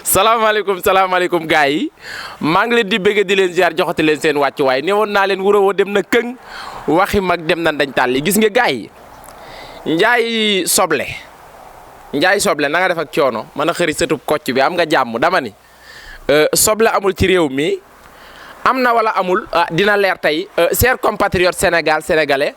salaamaaleykum gars yi maa ngi leen di bëgg di leen ziar joxati leen seen wàccuwaay ne woon naa leen wuro woo dem na këng waxi mag dem na dañ tàlli gis nga gars yi njaay soble na nga def ak coono mën a xëri sëtub kocc bi am nga jàmm dama ni soble amul ci réew mi am na wala amul dina leer tey chers compatriotes sénégalais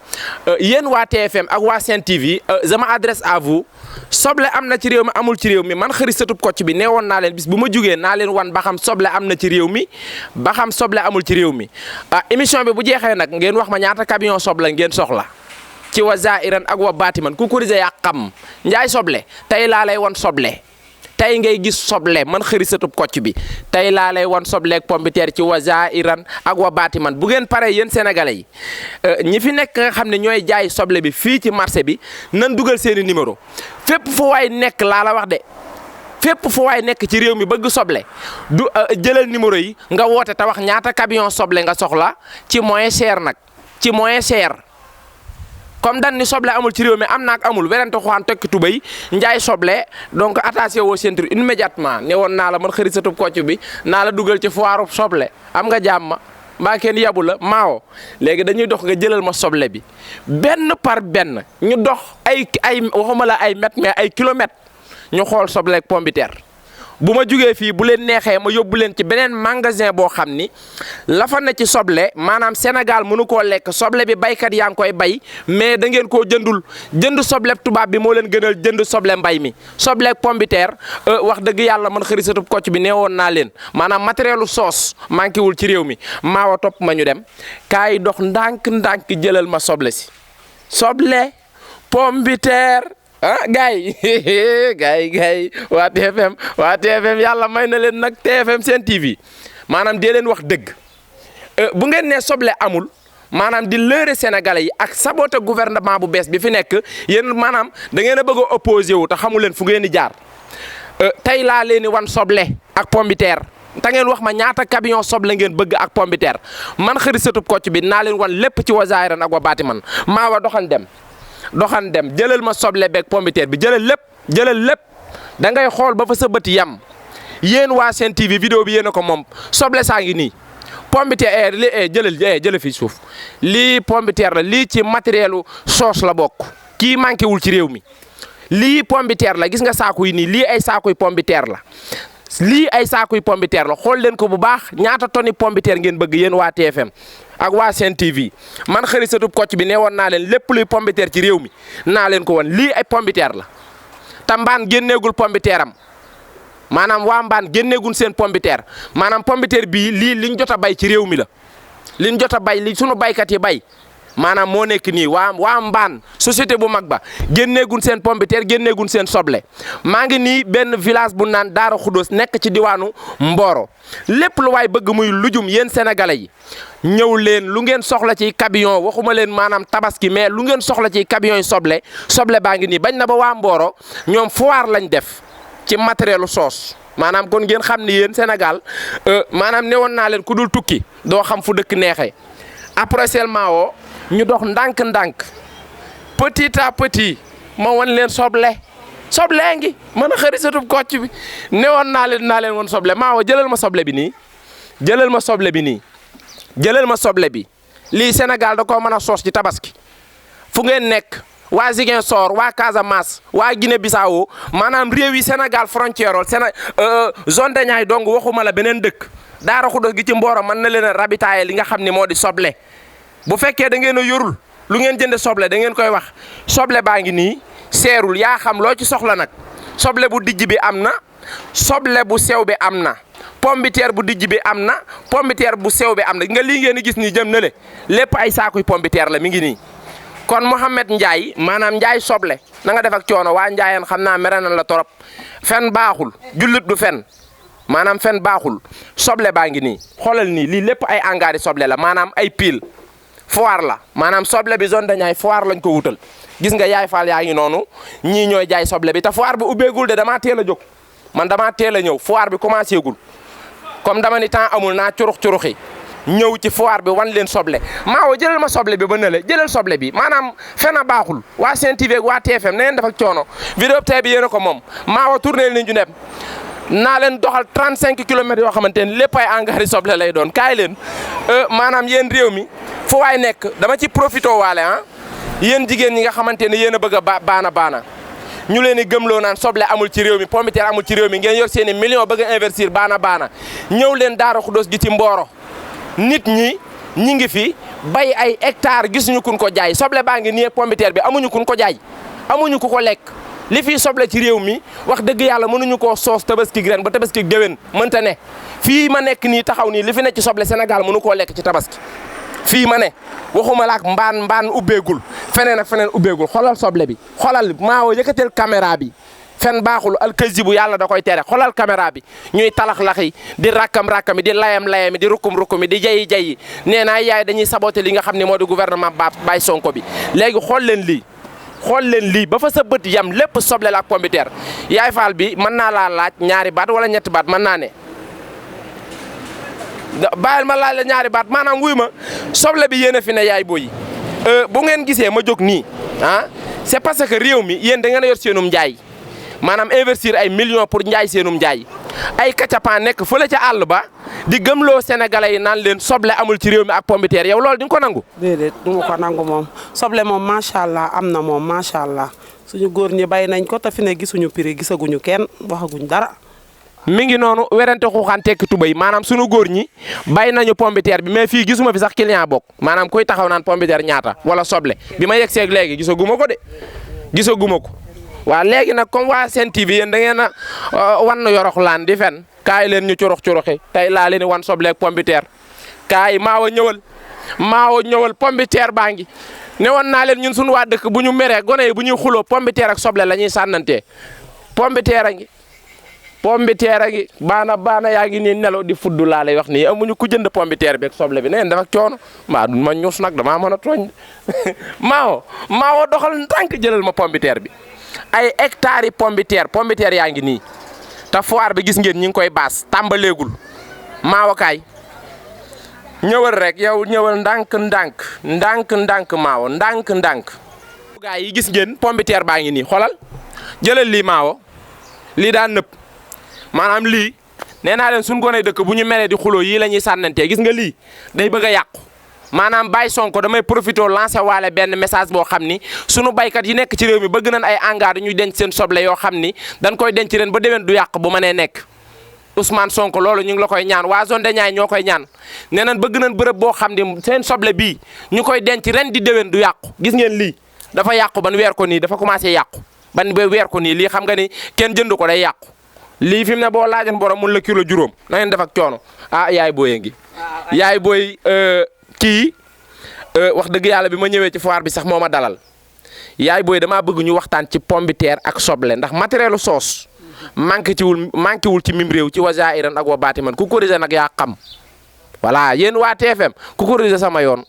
yéen waa TFM ak waa Sen TV je m'adresse à vous soble am na ci réew mi amul ci réew mi man xëri sëtub kocc bi nee woon naa leen bis bu ma jugee naa leen wan ba xam soble am na ci réew mi ba xam soble amul ci réew mi émission bi bu jeexee nag ngeen wax ma ñaata camion soble ngeen soxla ci wa zairan ak wa baatiman ku kurise yaa xam njaay soble tey laa lay wan soble tey ngay gis soble man xëri sëtub kocc bi tey laa lay wan sobleeg pombiteer ci wa zairan ak wa baatiman bu ngeen paree yéen sénégalais yi ñi fi nekk nga xam ne ñooy jaay soble bi fii ci marché bi nan dugal seeni numéro fépp fu waay nekk laa la wax de fépp fu waay nekk ci réew mi bëgg soble du jëlal numéro yi nga woote te wax ñaata camion soble nga soxla ci moyen cher nag ci moyen cher comme dan ni soble amul ci réew mi am naak amul werante xuwaan tokki tubay njaay soble donc attaché woo centre immédiatement ne woon naa la man xëri satub kocc bi naa la dugal ci foire soble am nga jàmm mbaa kenn yabu la maawo léegi dañuy dox nga jëlal ma soble bi benn par benn ñu dox ay waxuma la ay mètres mais ay kilomètres ñu xool soble ak pombiteer bu ma jugee fii bu leen neexee ma yóbbu leen ci beneen magasin boo xam ni la fa ne ci soble maanaam Sénégal mënu koo lekk soble bi baykat yaa ngi koy bay mais da ngeen koo jënd soble tubaab bi moo leen gënal jënd soble mbay mi soble ak pombiteer wax dëgg yàlla man xëri satub kocc bi nee woon naa leen maanaam matérielu soos manqué wul ci réew mi maawa topp ma ñu dem kaay dox ndànk jëlal ma soble si soble pombiteer gars yi waa TFM yàlla may na leen nag TFM Sen TV maanaam dee leen wax dëgg bu ngeen nee soble amul maanaam di lëre sénégalais yi ak saboté gouvernement bu bees bi fi nekk yéen maanaam da ngeen a bëgg a opposé wu te xamu leen fu ngeen di jaar tey laa leen di wan soble ak pombiteer te ngeen wax ma ñaata camion soble ngeen bëgg ak pombiteer man xëri sëtub kocc bi naa leen wan lépp ci wa zaahiran ak wa baatiman maa wa doxan dem jëlal ma soble beeg pombiteer bi jëlal lépp da ngay xool ba fa sa bët yam yéen waa Sen TV vidéo bi yéen a ko moom soble saa ngi nii pombiteer jëlal fii suuf lii pombiteer la lii ci matérielu sauce la bokk kii manqué wul ci réew mi lii pombiteer la gis nga saaku yi nii lii ay saakuy pombiteer la xool leen ko bu baax ñaata tonni pombiteer ngeen bëgg yéen waa TFM ak waa Sen TV man xëri satub kocc bi nee woon naa leen lépp luy pombiteer ci réew mi naa leen ko wan lii ay pombiteer la te mbaan génneegul pombiteeram maanaam waa mbaan génneegul seen pombiteer maanaam pombiteer bii lii liñ jot a bay ci réew mi la liñ jot a bay li sunu baykat yi bay maanaam moo nekk nii waa mbaan société bu mag ba génneegun seen pombiteer génneegun seen soble maa ngi nii benn village bu naan Daara Khoudoss nekk ci diwaanu Mboro lépp lu waay bëgg muy lujum yéen sénégalais yi ñëw leen lu ngeen soxla ci camion waxuma leen maanaam tabaski mais lu ngeen soxla ci camion yi soble baa ngi nii bañ na ba waa Mboro ñoom foire lañ def ci matérielu soos maanaam kon ngeen xam ni yéen Sénégal maanaam newoon naa leen ku dul tukki doo xam fu dëkk neexee après seulement woo ñu dox ndànk petit à petit ma wan leen soble ngi mën a xëri satub kocc bi newoon naa leen woon soble maa woo jëlal ma soble bi lii Sénégal da koo mën a soos ci tabaski fu ngeen nekk waa Ziguinchor waa Casamance waa Guinée Bissau maanaam réew yi Sénégal frontière zone de Niayes dong waxuma la beneen dëkk Daara Khoudoss gi ci Mboro mën na leen a rabitaaye li nga xam ni moo di soble bu fekkee da ngeen a yorul lu ngeen jënde soble da ngeen koy wax soble baa ngi nii seerul yaa xam loo ci soxla nag soble bu dijj bi am na soble bu sew bi am na pombiteer bu dijj bi am na pombiteer bu sew bi am na nga lii ngeen di gis nii jëm na le lépp ay saakuy pombiteer la mi ngi nii kon Mouhamed Ndiaye maanaam Ndiaye soble na nga def ak coono waa Ndiayeen xam naa mere nañ la torop fen baaxul jullit du fen maanaam fen baaxul soble baa ngi nii xoolal nii lii lépp ay engrais soble la maanaam ay pile foire la maanaam soble bi zone de Niayes foire lañ ko wutal gis nga yaay faal yaa ngi noonu ñii ñooy jaay soble bi te foire bi ubbeegul de damaa teel a jóg man damaa teel a ñëw foire bi commencé gul comme dama ni temps amul naa curuxi ñëw ci foire bi wan leen soble Maawo jëlal ma soble bi ba nële jëlal soble bi maanaam fena baaxul waa Sen TV ak waa TFM na ngeen def ak coono vidéo tey bi yéen a ko moom Maawo tourné leen ñu dem naa leen doxal 35 kilomètres yoo xamante ne lépp ay engrais soble lay doon kaay leen maanaam yéen réew mi fu waay nekk dama ci profité waale yéen jigéen ñi nga xamante ne yéen a bëgg a baana ñu leen di gëmloo naan soble amul ci réew mi pomme de terre amul ci réew mi ngeen yor seen i millions bëgg a investir baana ñëw leen Daaru Xudoos gi ci Mboro nit ñi ngi fi bay ay hectares gisuñu kun ko jaay soble baa ngi nii pomme de terre bi amuñu kun ko jaay amuñu ku ko lekk li fii soble ci réew mi wax dëgg yàlla mënuñu koo soos tabaski ren ba tabaski déwén mënta ne fii ma nekk nii taxaw nii li fi nekk ci soble Sénégal mënu koo lekk ci tabaski fii ma ne waxuma la ak mbaan ubbeegul feneen ak feneen ubbeegul xoolal soble bi xoolal Maawo yëkkatel caméra bi fen baaxul alkazibu yàlla da koy tere xoolal caméra bi ñuy talax-laxi di rakkam-rakkami di layam-layami di rukkum-rukkumi di jayi-jayi nee naa yaay dañuy saboté li nga xam ne moo di gouvernement Baye Sonko bi léegi xool leen lii ba fa sa bët yam lépp soble la ak pomme de terre yaay faal bi mën naa laa laaj ñaari baat wala ñetti baat mën naa ne bàyyil ma laaj la ñaari baat maanaam wuy ma soble bi yéen a fi ne yaay booyi bu ngeen gisee ma jóg nii c'est parce que réew mi yéen da ngeen a yor seenum njaay maanaam investir ay millions pour njaay seenum njaay ay kacapan nekk fële ca àll ba di gëmloo sénégalais yi naan leen soble amul ci réew mi ak pomme de terre yow loolu di nga ko nangu. déedéet du ma ko nangu moom soble moom macha allah am na moom macha allah suñu góor ñi bay nañ ko te fi ne gisuñu prix gisaguñu kenn waxaguñ dara. mi ngi noonu werante xuuxaan tekki tubay maanaam sunu góor ñi bay nañu pomme de terre bi mais fii gisuma fi sax client bokk maanaam kuy taxaw naan pomme de terre ñaata wala soble bi ma yegg seeg léegi gisaguma ko de gisaguma ko waaw léegi nag comme waa Sen TV yéen da ngeen a wan na yorox laan di fen kaay leen ñu curux-curuxi tey laa leen wan soble ak pomme de terre kaay Maawo ñëwal pomme de terre baa ngi ne woon naa leen ñun suñu waa dëkk bu ñu meree gone yi bu ñuy xuloo pomme de terre ak soble la ñuy sànnantee pomme de terre a ngi pomme de terre a ngi baana yaa ngi nii nelaw di fuddu laa lay wax nii amuñu ku jënd pomme de terre bi ak soble bi neen dafa coono mbaa du ma ñuus nag damaa mën a tooñ Maawo doxal tànk jëlal ma pomme de terre bi ay hectares yi pomme de terre yaa ngi nii te foire bi gis ngeen ñi ngi koy baas tàmbaleegul Maawo kaay ñëwal rek yow ñëwal ndànk Maawo ndànk gaay yi gis ngeen pomme de terre baa ngi nii xoolal jëlal lii Maawo lii daa nëpp maanaam lii nee naa leen suñu gone dëkk bu ñu melee di xuloo yii la ñuy sànnantee gis nga lii day bëgg a yàqu maanaam Baye Sonko damay profité lancé waale benn message boo xam ni sunu baykat yi nekk ci réew mi bëgg nañ ay engrais ñuy denc seen soble yoo xam ni dañ koy denc ren ba déwén du yàq bu mënee nekk Ousmane Sonko loolu ñu ngi la koy ñaan waa zone de Niayes ñoo koy ñaan nee nañ bëgg nañ bërëb boo xam ni seen soble bii ñu koy denc ren di déwén du yàqu gis ngeen lii dafa yàqu ban weer ko nii dafa commencé yàqu ban ba weer ko nii lii xam nga ni kenn jënd ko day yàqu lii fi mu ne boo laajan borom mun la kilo juróom na ngeen def ak coono yaay booyee ngi yaay booy kii wax dëgg yàlla bi ma ñëwee ci foire bi sax moo ma dalal yaay booy damaa bëgg ñu waxtaan ci pomme de terre ak soble ndax matériel sauce manqué wul ci mim réew ci wa zaahiran ak wa baatiman ku corrigé nag yaa xam voilà yéen waa TFM ku corrigé sama yoon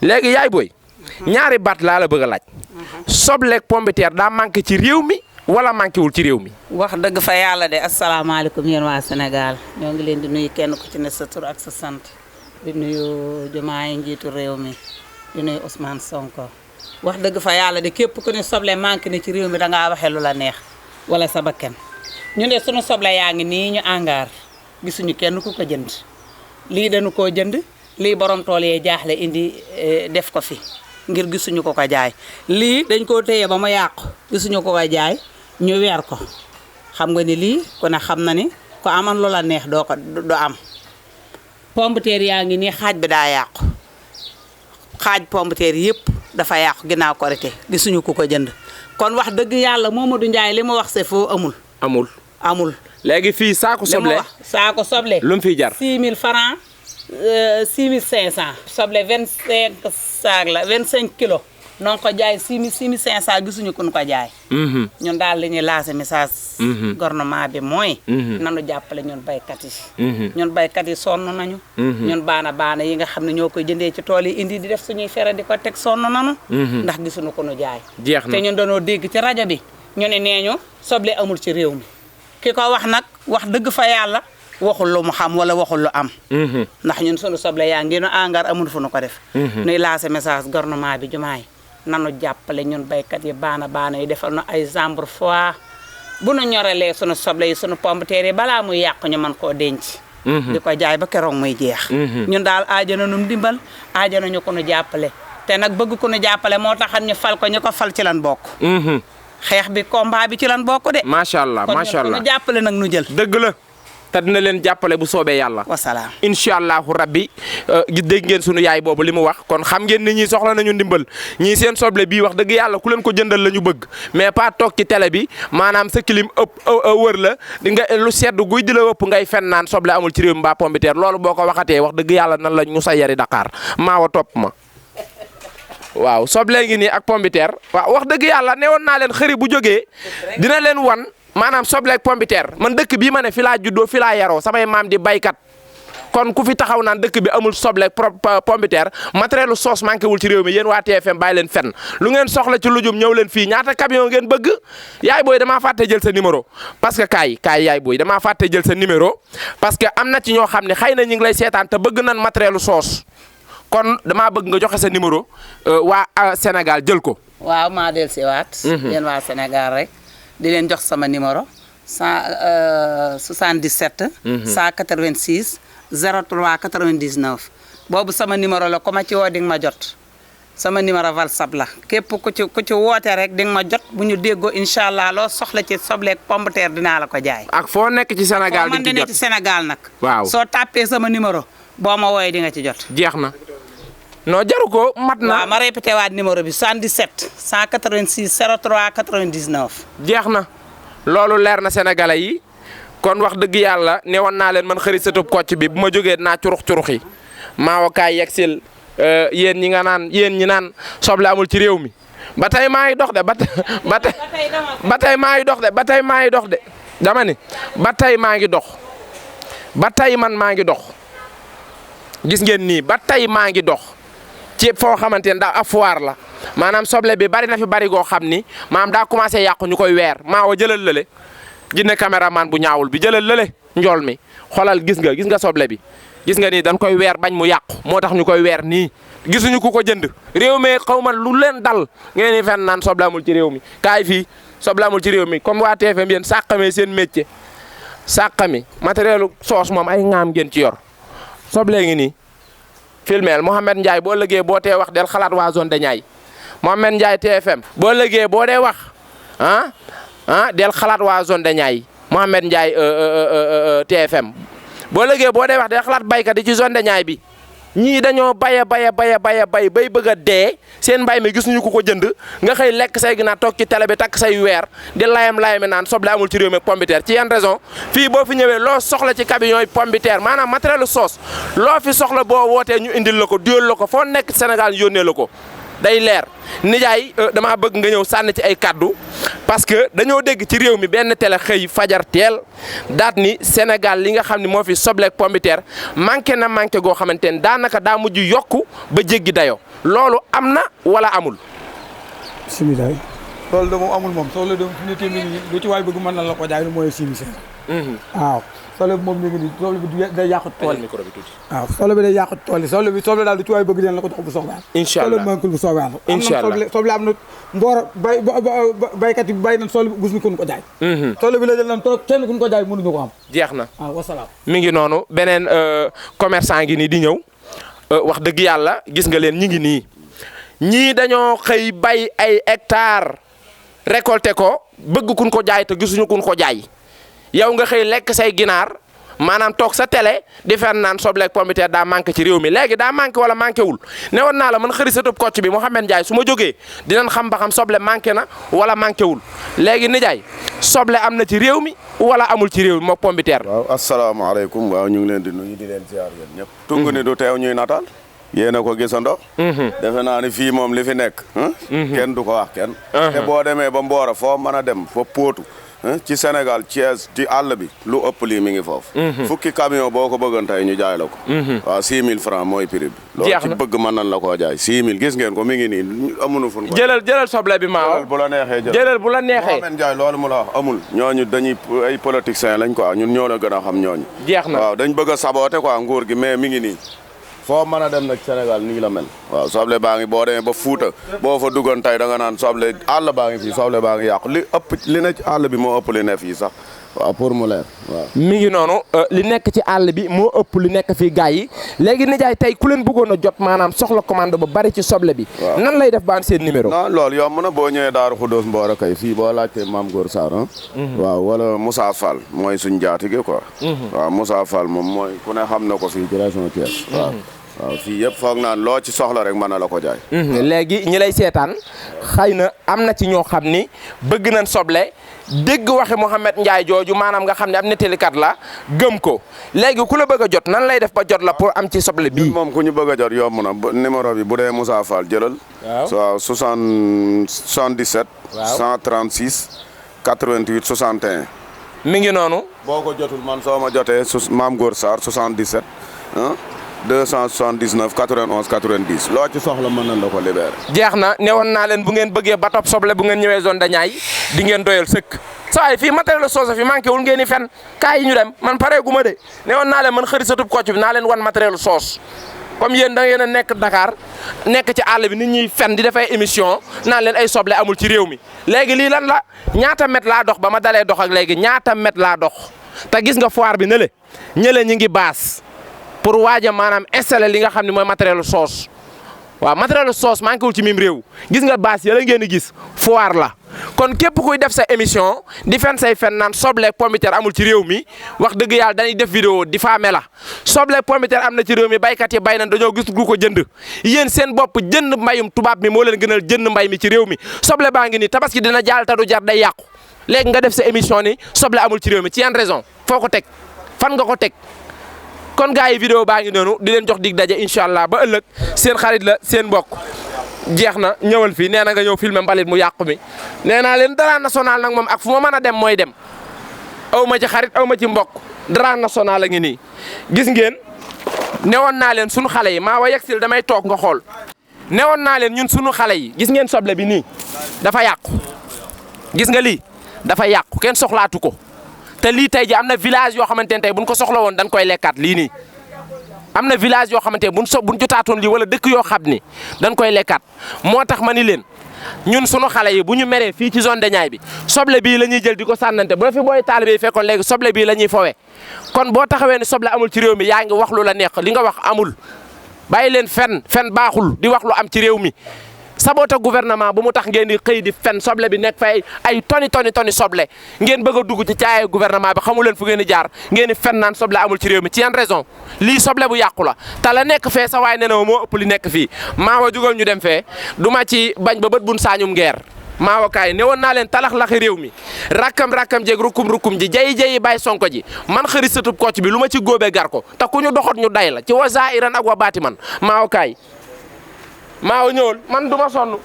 léegi yaay booy ñaari baat laa la bëgg a laaj soble ak pomme de terre daa manqué ci réew mi wala manqué wul ci réew mi. wax dëgg fa yàlla de asalaamaaleykum yéen waa Sénégal ñoo ngi leen di nuyu kenn ku ci ne sa tur ak sa sant di nuyu Diomaye njiitu réew mi di nuyu Ousmane Sonko wax dëgg fa yàlla de képp ku ne soble manqué ne ci réew mi da ngaa waxee lu la neex wala sa bakkan ñu ne sunu soble yaa ngi nii ñu angaar gisuñu kenn ku ko jënd lii dañu koo jënd lii borom tool yee jaaxle indi def ko fi ngir gisuñu ko jaay lii dañ koo téye ba ma yàqu gisuñu ko jaay ñu weer ko xam nga ni lii ku ne xam na ni ko amoon lu la neex doo am pomme de terre yaa ngi nii xaaj bi daa yàqu xaaj pomme de terre yëpp dafa yàqu ginnaaw korité gisuñu ko jënd kon wax dëgg yàlla Momadou Ndiaye li ma wax c'est faux amul léegi fii saako soble lu mu fiy jar 6000 francs 6500 soble 25 saag la 25 kilos non ko jaay 6500 gisuñu ko jaay ñun daal li ñuy lancé message gouvernement bi mooy nanu jàppale ñun baykat yi ñun baykat yi sonn nañu ñun baana yi nga xam ne ñoo koy jëndee ci tool yi indi di def suñuy fere di ko teg sonn nañu ndax gisuñu ko jaay jeex na te ñun dañoo dégg ci rajo bi ñu ne nee ñu soble amul ci réew mi ki ko wax nag wax dëgg fa yàlla waxul lu mu xam wala waxul lu am. ndax ñun sunu soble yaa ngi nu angar amul fu nu ko def. nuy lancé message gouvernement bi jumaay nanu jàppale ñun baykat yi baana yi defal na ay chambre froide bu nu ñoralee sunu soble yi sunu pomme de terre yi balaa muy yàq ñu mën koo denc. di ko jaay ba keroog muy jeex. ñun daal aajana nu dimbal aajana ñu ko nu jàppale te nag bëgg ko nu jàppale moo taxan ñu fal ko ñu ko fal ci lan bokk. xeex bi combat bi ci lan bokk de. macha allah macha allah kon ñu jàppale nag nu jël. dëgg la. te dina leen jàppale bu soobee yàlla. wasalaam incha allahu rabbi dégg ngeen sunu yaay boobu li mu wax kon xam ngeen ni ñii soxla nañu ndimbal ñii seen soble bii wax dëgg yàlla ku leen ko jëndal la ñu bëgg mais pas toog ci télé bi maanaam sa kilim wër la di nga lu sedd guy di la ëpp ngay fen naan soble amul ci réew mi mbaa pomme de terre loolu boo ko waxatee wax dëgg yàlla nan la ñu sa yari Dakar maawa topp ma. waaw soble ngi nii ak pomme de terre waaw wax dëgg yàlla newoon naa leen xëri bu jógee dina leen wan. maanaam soble ak pomme de terre man dëkk bii ma ne fi laa juddoo fi laa yaroo samay maam di baykat kon ku fi taxaw naan dëkk bi amul soble ak pomme de terre matériel sauce manqué wul ci réew mi yéen waa TFM bàyyi leen fenn lu ngeen soxla ci lujum ñëw leen fii ñaata camion ngeen bëgg yaay booy damaa fàtte jël sa numéro parce que kaay yaay booy damaa fàtte jël sa numéro parce que am na ci ñoo xam ne xëy na ñu ngi lay seetaan te bëgg nan matériel sauce kon damaa bëgg nga joxe sa numéro waa Sénégal jël ko. waaw maa del si waat. yéen waa Sénégal rek. di leen jox sama numéro 77. 186 03 99 boobu sama numéro la ku ma ci woo di nga ma jot sama numéro WhatsApp la képp ku ci woote rek di nga ma jot bu ñu déggoo incha allah loo soxla ci soble ak pomme de terre dinaa la ko jaay. ak foo nekk ci Sénégal di nga ci jot ci Sénégal nag. waaw soo tàppee sama numéro boo ma wooyee di nga ci jot. jeex na non jaru ko mat na. waaw ma répété waat numéro bi 77 186 03 99. jeex na loolu leer na sénégalais yi kon wax dëgg yàlla ne woon naa leen man xëri satub kocc bi bu ma jógee naa curux yi maawa kaay yegsil yéen ñi nga naan yéen ñi naan soble amul ci réew mi ba tey maa ngi dox de ba tey maa ngi dox de ba tey maa ngi dox de dama ni ba tey maa ngi dox ba tey man maa ngi dox gis ngeen nii ba tey maa ngi dox ci foo xamante ne daa ab foire la maanaam soble bi bari na fi bari goo xam ni maanaam daa commencé yàqu ñu koy weer maawa jëlal lële ginne caméraman bu ñaawul bi jëlal lële njool mi xoolal gis nga soble bi gis nga nii dañ koy weer bañ mu yàqu moo tax ñu koy weer nii gisuñu ku ko jënd réew mi xaw ma lu leen dal ngeen ni fenn naan soble amul ci réew mi kaay fii soble amul ci réew mi comme waa TFM yéen sàqamee seen métier sàqami matériel sauce moom ay ŋaam ngeen ci yor soble ngi nii filmeel Mouhamed Ndiaye boo lëggee boo tee wax del xalaat waa zone de Niayes Mouhamed Ndiaye TFM boo lëggee boo dee wax del xalaat waa zone de Niayes Mouhamed Ndiaye TFM boo lëggee boo dee wax del xalaat baykat yi ci zone de Niayes bi ñii dañoo bay bay bëgg a dee seen mbay mi gisuñu ku ko jënd nga xëy lekk say ginaar toog ci télé bi takk say weer di layam naan soble amul ci réew mi ak pomme de terre ci yan raison fii boo fi ñëwee loo soxla ci camion yi pomme de terre maanaam matériel sauce loo fi soxla boo wootee ñu indil la ko duyal la ko foo nekk Sénégal yónnee la ko day leer nijaay damaa bëgg nga ñëw sànni ci ay kaddu parce que dañoo dégg ci réew mi benn télé xëy fajar teel daat ni Sénégal li nga xam ne moo fi soble ak pomme de terre manqué goo xamante ne daanaka daa mujj yokku ba jéggi dayoo loolu am na wala amul. bisimilah. loolu de moom amul moom soxla de fi ne téeméer yi lu ci waay bëgg mën na la ko jaay lu mooy 6 waaw soble bi moom léegi nii soble bi day yàqu tool yi waaw soble bi day yàqu tool yi soble daal du ci waay bëgg dina la ko jox bu soobee incha allah soble bu soobee incha allah soble am na mboor baykat yi bay nañ soble gus ñu ko jaay soble bi la jël nañ toog kenn ku ñu ko jaay mënuñu ko am jeex na waaw wasalaam mi ngi noonu beneen commerçant ngi nii di ñëw wax dëgg yàlla gis nga leen ñi ngi nii ñii dañoo xëy bay ay hectare récolté ko bëgg kun ko jaay te gisuñu kun ko jaay yow nga xëy lekk say ginaar maanaam toog sa télé di fen naan soble ak pomme de terre daa manqué ci réew mi léegi daa manqué wala manqué wul ne woon naa la man xëri sa tëb kocc bi Mouhamed Ndiaye su ma jógee dinañ xam ba xam soble manqué na wala manqué wul léegi nijaay soble am na ci réew mi wala amul ci réew mi moom pomme de terre. waaw asalaamaaleykum waaw ñu ngi leen di nuyu di leen ziar yéen ñëpp. tungu ni du teew ñuy nataal. yéen a ko gisandoo. defe naa ni fii moom li fi nekk. kenn du ko wax kenn. te boo demee ba Mboro foo mën a dem fa Potou ci Sénégal Thiès ci àll bi lu ëpp lii mi ngi foofu. fukki camion boo ko bëggoon tey ñu jaay la ko. waaw 6000 francs mooy prix bi. loolu ci bëgg mën nañ la koo jaay 6000 gis ngeen ko mi ngi nii amuñu fu. jëlal soble bi maa bu la neexee jëlal bu la neexee. Mohamed Ndiaye loolu mu la wax amul. ñooñu dañuy ay politiciens lañ quoi ñun ñoo la gën a xam ñooñu. jeex na waaw dañ bëgg a saboter quoi nguur gi mais mi ngi nii. foo mën a dem nag Sénégal nii la mel. waaw soble baa ngi boo demee ba Fuuta boo fa duggoon tey da nga naan soble àll baa ngi fii soble baa ngi yàqu li ëpp li ne ci àll bi moo ëpp li ne fii sax waaw pour mu leer waaw. mi ngi noonu li nekk ci àll bi moo ëpp li nekk fii gars yi léegi nijaay tey ku leen bëggoon a jot maanaam soxla commande ba bari ci soble bi. nan lay def ba am seen numéro. non loolu yomb na boo ñëwee Daaru Xuddoos Mboora kay fii boo laajtee Mame Gor Sarr waaw wala Moussa Fall mooy suñ jaatige quoi. waaw Moussa Fall moom mooy ku ne xam na ko fii ci région Thiès waaw. waaw fii yëpp foog naan loo ci soxla rek mën na la ko jaay. léegi ñi lay seetaan xëy na am na ci ñoo xam ni bëgg nañ soble dégg waxe Mohamed Ndiaye jooju maanaam nga xam ne am nettalikat la gëm ko léegi ku la bëgg a jot nan lay def ba jot la pour am ci soble bii. moom ku ñu bëgg a jot yomb na numéro bi bu dee Moussa Fall jëlal. waaw 77. waaw 136 88 61. mi ngi noonu. boo ko jotul man soo ma jotee Mame Gor Sarr 77 279 91 90 loo ci soxla mën nañ la ko libéré. jeex na newoon naa leen bu ngeen bëggee ba topp soble bu ngeen ñëwee zone de Niayes di ngeen doyal sëkk saa yi fii matériel sauce fi manqué wul ngeen di fen kaay yi ñu dem man pare gu ma de newoon naa leen man xëri satub kocc bi naa leen wan matériel sauce comme yéen da ngeen a nekk Dakar nekk ci àll bi nit ñuy fen di dafay émission naan leen ay soble amul ci réew mi léegi lii lan la ñaata mètre laa dox ba ma dalee dox ak léegi ñaata mètre laa dox te gis nga foire bi ne le ñële ñu ngi baas pour waaja maanaam installer li nga xam ne mooy matériel sauce waaw matériel sauce manqué wul ci mim réew gis nga baas yëla ngeen di gis foire la kon képp kuy def sa émission di fen say fen naan soble pomme de terre amul ci réew mi wax dëgg yàlla dañuy def vidéo di faame la soble pomme de terre am na ci réew mi baykat yi bay nañ dañoo gis gu ko jënd yéen seen bopp jënd mbayum tubaab mi moo leen gënal jënd mbay mi ci réew mi soble baa ngi nii tabaski dina jaal te du jar day yàqu léegi nga def sa émission ni soble amul ci réew mi ci yan raison foo ko teg fan nga ko teg kon gars yi vidéo baa ngi noonu di leen jox dig daje incha allah ba ëllëg seen xarit la seen mbokk jeex na ñëwal fii nee na nga ñëw filmer mbalit mu yàqu mi nee naa leen Dara National nag moom ak fu ma mën a dem mooy dem aw ma ci xarit aw ma ci mbokk Dara National a ngi nii gis ngeen newoon naa leen sunu xale yi maa wa yegsil damay toog nga xool newoon naa leen ñun sunu xale yi gis ngeen soble bi nii dafa yàqu gis nga lii dafa yàqu kenn soxlaatu ko te lii tey ji am na village yoo xamante ne tey buñ ko soxla woon dañ koy lekkaat lii nii am na village yoo xamante ne buñ jotaatoon lii wala dëkk yoo xam ni dañ koy lekkaat moo tax ma ni leen ñun sunu xale yi bu ñu meree fii ci zone de Niayes bi soble bii la ñuy jël di ko sànnante bu la fi booy taalibe yi fekkoon léegi soble bii la ñuy fowe kon boo taxawee ni soble amul ci réew mi yaa ngi wax lu la neex li nga wax amul bàyyi leen fen baaxul di wax lu am ci réew mi saboota gouvernement bu mu tax ngeen di xëy di fen soble bi nekk fay ay toni soble ngeen bëgg a dugg ci caaye gouvernement bi xamu leen fu ngeen di jaar ngeen di fen naan soble amul ci réew mi ci yan raison lii soble bu yàqu la te la nekk fee sa waay nee na moo ëpp li nekk fii maawa jugal ñu dem fee du ma ci bañ ba bët bun saañum ngeer maawa kaay ne woon naa leen talax laxi réew mi rakkam jeeg rukum ji jayi bàyyi sonko ji man xëri satub kocc bi lu ma ci góobee gar ko te ku ñu doxot ñu day la ci wa zairan ak wa baati man maawa kaay maaw ñëwul man du ma sonn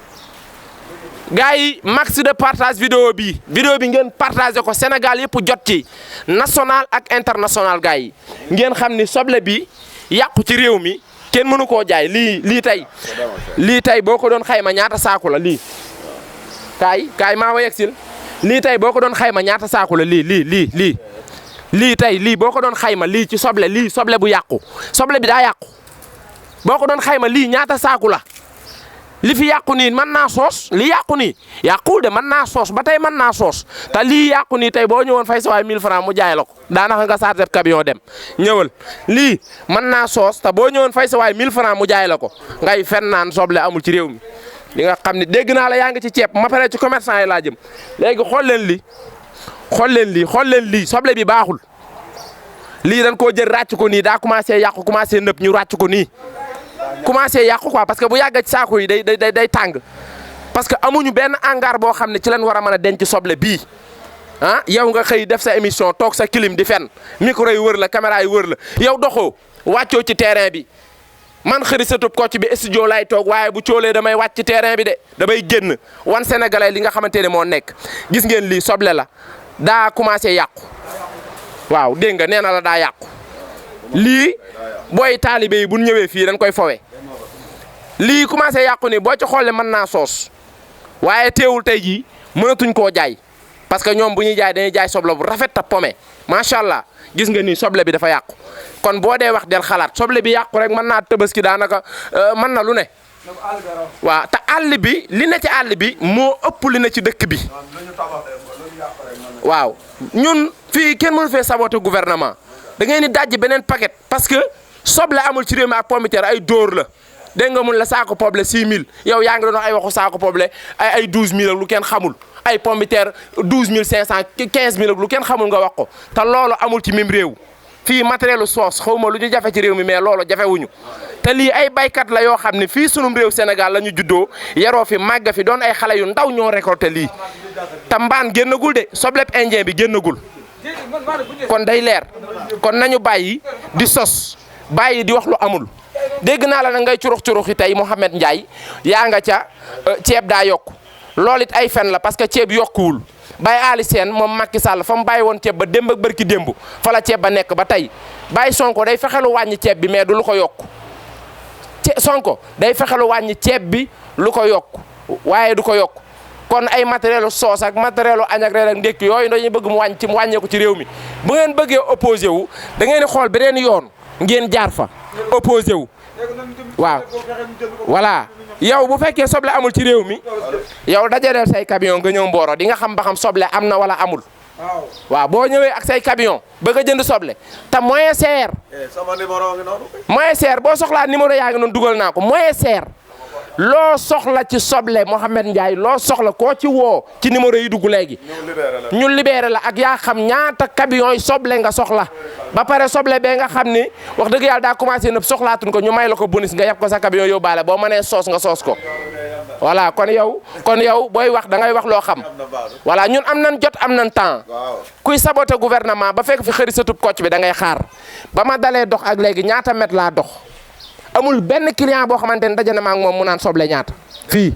gars yi max de partage vidéo bi ngeen partagé ko Sénégal yëpp jot ci national ak international gars yi ngeen xam ni soble bi yàqu ci réew mi kenn mënu koo jaay lii tey boo ko doon xayma ñaata saaku la lii kaay maa wa yegsil lii tey boo ko doon xayma ñaata saaku la lii tey lii boo ko doon xayma lii ci soble lii soble bu yàqu soble bi daa yàqu boo ko doon xayma lii ñaata saaku la li fi yàqu nii mën naa soos li yàqu nii yàquwul de mën naa soos ba tey mën naa soos te lii yàqu nii tey boo ñëwoon fay sa waay 1000 francs mu jaay la ko daanaka nga chargé camion dem ñëwal lii mën naa soos te boo ñëwoon fay sa waay 1000 francs mu jaay la ko ngay fen naan soble amul ci réew mi li nga xam ne dégg naa la yaa ngi ci ceeb ma pare ci commerçant yi laa jëm léegi xool leen lii soble bi baaxul lii dañ koo jël ràcc ko nii daa commencé yàqu commencé nëpp ñu ràcc ko nii commencé yàqu quoi parce que bu yàgg ci saako yi day tàng parce que amuñu benn hangar boo xam ne ci lañ war a mën a denc soble bii yow nga xëy def sa émission toog sa clim di fen micro yi wër la caméra yi wër la yow doxoo wàccoo ci terrain bi man xëri sa tub kocc bi studio lay toog waaye bu coolee damay wàcc ci terrain bi de damay génn wan sénégalais li nga xamante ne moo nekk gis ngeen lii soble la daa commencé yàqu waaw dégg nga nee na la daa yàqu lii booy taalibe yi bu ñëwee fii dañ koy fowe lii commencé yàqu ni boo ci xoolee mën naa soos waaye teewul tey jii mënatuñ koo jaay parce que ñoom bu ñuy jaay dañuy jaay soble bu rafet ta pomé macha allah gis nga ni soble bi dafa yàqu kon boo dee wax del xalaat soble bi yàqu rek mën naa Tabaski daanaka mën na lu ne waaw te àll bi li ne ci àll bi moo ëpp li ne ci dëkk bi waaw ñun fii kenn mënu fee saboter gouvernement da ngay ni dajji beneen paquet parce que soble amul ci réew mi ak pomme de terre ay dóor la dégg nga mun la saako poble 6000 yow yaa ngi doon wax ay waxu saako poble ay 12000 ak lu kenn xamul ay pomme de terre 12500 15000 ak lu kenn xamul nga wax ko te loolu amul ci même réew fii matériel soos xaw ma lu ñu jafe ci réew mi mais loolu jafewuñu te lii ay baykat la yoo xam ne fii sunum réew Sénégal la ñu juddoo yaroo fi màgg fi doon ay xale yu ndaw ñoo récolté lii te mbaan génnagul de sobleb indien bi génnagul kon day leer kon nañu bàyyi di sos bàyyi di wax lu amul dégg naa la na ngay curux yi tey Mouhamed Ndiaye yaa nga ca ceeb daa yokk loolu it ay fen la parce que ceeb yokkuwul Baye Ali Sène moom Macky Sall fa mu bàyyi woon ceeb ba démb ak bërki démb fa la ceeb ba nekk ba tey Baye Sonko day fexelu wàññi ceeb bi mais du lu ko yokk Sonko day fexelu wàññi ceeb bi lu ko yokk waaye du ko yokk kon ay matériel soos ak matériel añ ak reer ak ndékki yooyu dañuy bëgg mu wàññeeku ci réew mi bu ngeen bëggee opposé wu da ngeen di xool beneen yoon ngeen jaar fa opposé wu waaw voilà yow bu fekkee soble amul ci réew mi yow dajaleel say camion nga ñëw Mboro di nga xam ba xam soble am na wala amul waaw boo ñëwee ak say camion bëgg a jënd soble te moyen cher sama numéro ngi noonu moyen cher boo soxlaa numéro yaa ngi noonu dugal naa ko moyen cher loo soxla ci soble Mouhamed Ndiaye loo soxla koo ci woo ci numéro yi dugg léegi ñu libéré la ak yaa xam ñaata camion yi soble nga soxla ba pare soble bee nga xam ni wax dëgg yàlla daa commencé nëb soxlaatuñ ko ñu may la ko bonus nga yeb ko sa camion yóbbaale boo mënee soos nga soos ko voilà kon yow booy wax da ngay wax loo xam voilà ñun am nañ jot am nañ temps kuy saboter gouvernement ba fekk fi xëri satub kocc bi da ngay xaar ba ma dalee dox ak léegi ñaata mètre laa dox amul benn client boo xamante ne daje na ma ak moom mu naan soble ñaata fii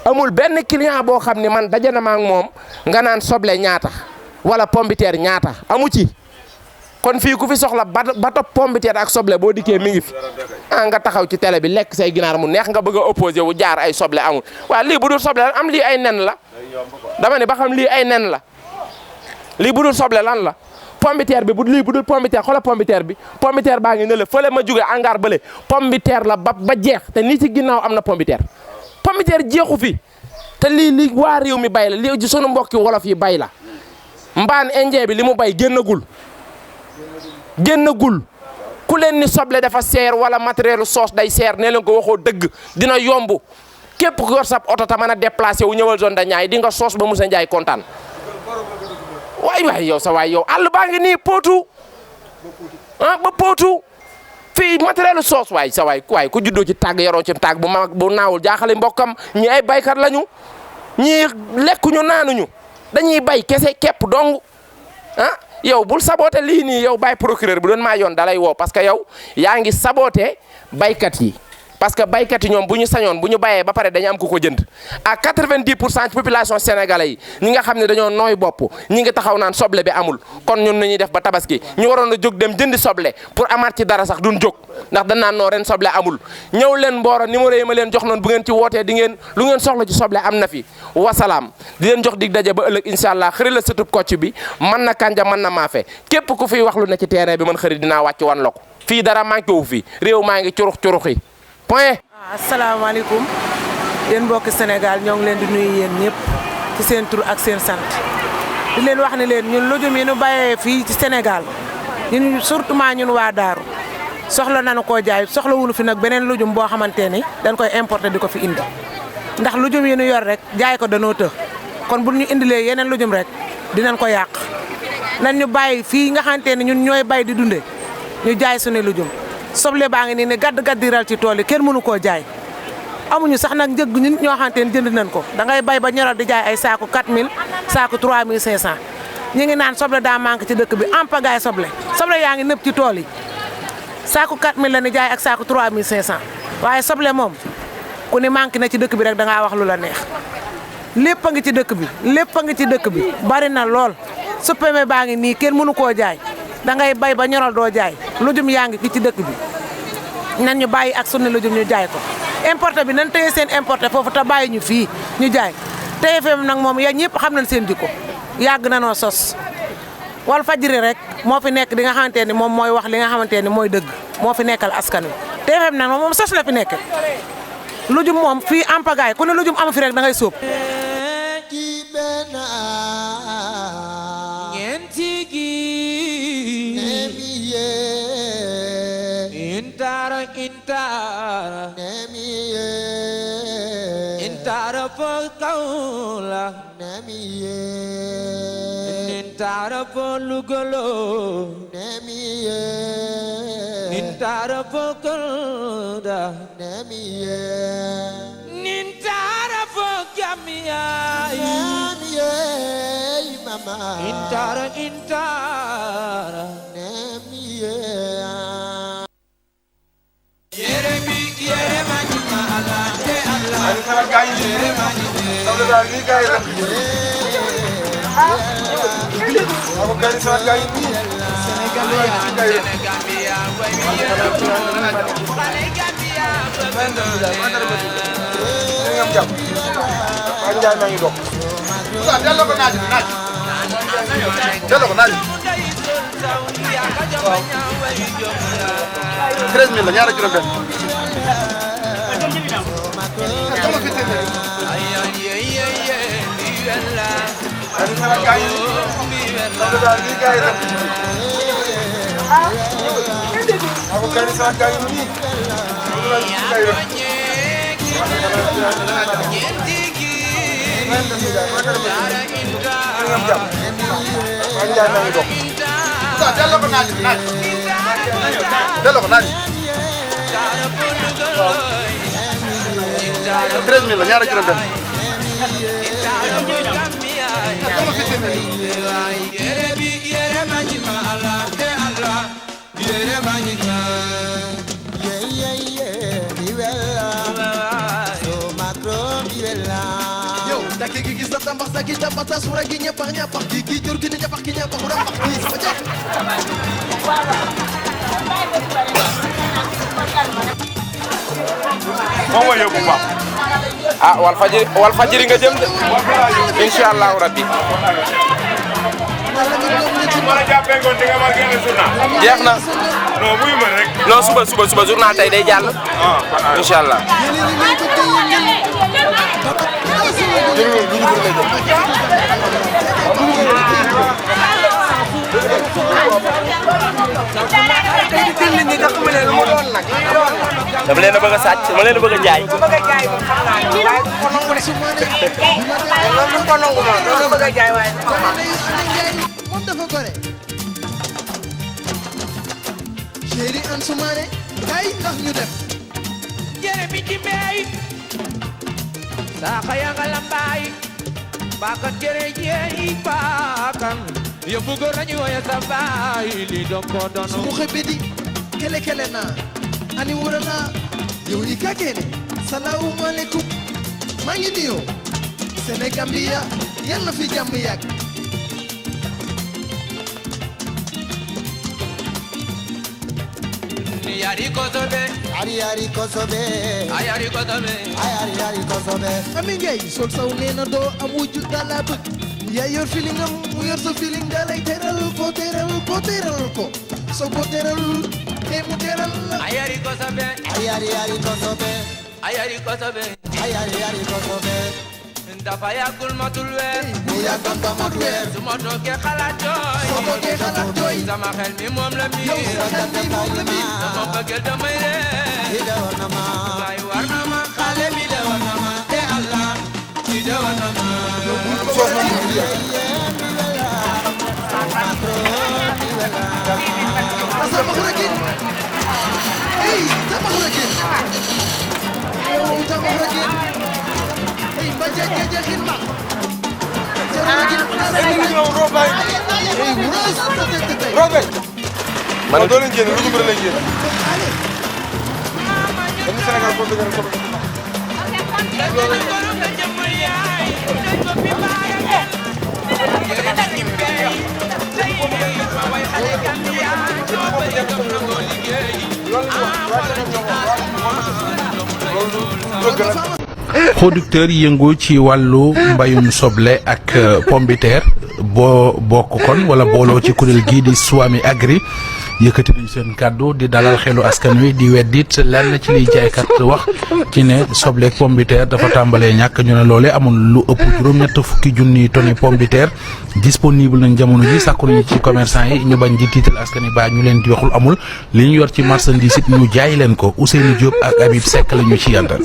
amul benn client boo xam ne man daje na ma ak moom nga naan soble ñaata wala pomme de terre ñaata amu ci kon fii ku fi soxla ba topp pomme de terre ak soble boo dikkee mi ngi fi nga taxaw ci télé bi lekk say ginaar mu neex nga bëgg a opposé wu jaar ay soble amul waaw lii bu dul soble lan am lii ay nen la dama ne ba xam lii ay nen la lii bu dul soble lan la pomme de terre bi bu dul pomme de terre xoolal pomme de terre bi pomme de terre baa ngi ne la fële ma jóge angaar bële pomme de terre la ba jeex te nii ci ginnaaw am na pomme de terre pomme de terre jeexu fi te lii waa réew mi bay la lii ci sunu mbokki wolof yi bay la mbaan indien bi li mu bay génnagul ku leen ni soble dafa seer wala matériel soos day seer ne leen ko waxoo dëgg dina yomb képp ku yor sab oto ta mën a déplacé wu ñëwal zone de Niayes di nga soos ba Moussa Ndiaye kontaan waay yow sa waay yow àll baa ngi nii pootu ba pootu fii matériel soos waay sa waay ku juddoo ci tàgg yaroo ci tàgg bu naawul jaaxale mbokkam ñi ay baykat lañu ñii lekkuñu naanuñu dañuy bay kese képp dong yow bul saboté lii nii yow bay procureur bu doon maa yoon dalay woo parce que yow yaa ngi saboté baykat yi parce que baykat yi ñoom bu ñu sañoon bu ñu bayee ba pare dañu am ku ko jënd à 90% ci population sénégalais yi ñi nga xam ne dañoo nooy bopp ñi ngi taxaw naan soble bi amul kon ñun nañuy def ba tabaski ñu waroon a jóg dem jëndi soble pour amaat ci dara sax duñ jóg ndax dañ naan noo ren soble amul ñëw leen Mboro numéro yi ma leen jox noonu bu ngeen ci wootee di ngeen lu ngeen soxla ci soble am na fi wasalaam di leen jox dig daje ba ëllëg incha allah xëri la sëtub kocc bi mën na kanja mën na maafe képp ku fiy wax lu ne ci terrain bi man xëri dinaa wàcc wan la ko fii dara manqué wu fi réew maa ngi curux-curuxi point. asalaamaaleykum yéen mbokki Sénégal ñoo ngi leen di nuyu yéen ñëpp ci seen tur ak seen sant di leen wax ne leen ñun lujum yi ñu bàyyee fii ci Sénégal ñun surtout ñun waa Daaru soxla nañu koo jaay soxla wuñu fi nag beneen lujum boo xamante ni dañ koy importer di ko fi indi ndax lujum yi ñu yor rek jaay ko danoo të kon bu ñu indilee yeneen lujum rek dinañ ko yàq nañ ñu bàyyi fii nga xamante ni ñun ñooy bay di dunde ñu jaay suñu lujum. soble baa ngi nii ne gaddiral ci tool yi kenn mënu koo jaay amuñu sax nag njëg ñun ñoo xamante ne jënd nañ ko da ngay bay ba ñoral di jaay ay saaku 4000 saaku 3500 ñu ngi naan soble daa manqué ci dëkk bi en pagaille soble yaa ngi nëpp ci tool yi saaku 4000 la ni jaay ak saaku 3500 waaye soble moom ku ni manqué na ci dëkk bi rek da ngaa wax lu la neex lépp a ngi ci dëkk bi lépp a ngi ci dëkk bi bari na lool suppeme baa ngi nii kenn mënu koo jaay da ngay bay ba ñoral doo jaay lujum yaa ngi fi ci dëkk bi nan ñu bàyyi ak sunni lujum ñu jaay ko importé bi nan téye seen importé foofu te bàyyi ñu fii ñu jaay TFM nag moom ya ñëpp xam nañ seen jikko yàgg na noo sos Walfadjri rek moo fi nekk di nga xamante ni moom mooy wax li nga xamante ni mooy dëgg moo fi nekkal askan wi TFM nag moom sos la fi nekk lujum moom fii ampagaay ku ne lujum am fi rek da ngay sóob intara po kaula intara po lugolo intara po kalda intara po gamia mama intara ah Walfadjri nga jëm de incha allahu rabbi jeex na non suba journal tey day jàll incha allah dama leen a bëgg a sàcc dama leen a bëgg a jaay. moom dafa gore chéri Ansoumane kay ndax ñu def jere bi ci mbey saaka ya nga lambaay baakan jere jeey baakan yóbbu góor nañu woya sa baay li doon ko doon sumu xebedi kele kele na ani wurana yow yi ka kene salaamu aleykum maa ngi nuyoo Sénégambia yàlla fi jàmm yàgg Yari kosobe, yari kosobe, ayari kosobe, ayari kosobe. Ami ngay sol saw neena doo am wujju dala bëgg. Yaa yor feeling am mu yor sa feeling dalay teral ko. So ko teral te mu teral la. Ayari kosobe, ayari kosobe, ayari kosobe, ayari kosobe. Dafa yàggul matul weer mu yàggam ba matul weer su ma toogee xalaat jooy sama xel mi moom la mi sama bëggeel damay ree waay war na ma xale bi de war na ma te Allah ci de war na ma sama xurakin ey sama xurakin sama xurakin man doo leen génn lu dugg leen génn dañu Sénégal ko dëgg rek producteur yëngu ci wàllu mbayum soble ak pomme de terre boo bokk kon wala booloo ci kuréel gii di Swami Agri yëkkati nañu seen kàddu di dalal xelu askan wi di weddit lenn ci liy jaaykat wax ci ne soble ak pomme de terre dafa tàmbalee ñàkk ñu ne loole amul lu ëpp juróom-ñett fukki junni tonni pomme de terre disponible nañ jamono ji sàkku nañu ci commerçant yi ñu bañ di tiital askan wi ba ñu leen di waxul amul li ñu yor ci marchandise it ñu jaay leen ko Ousseynou Diop ak Habib Seck la ñu ci yàndal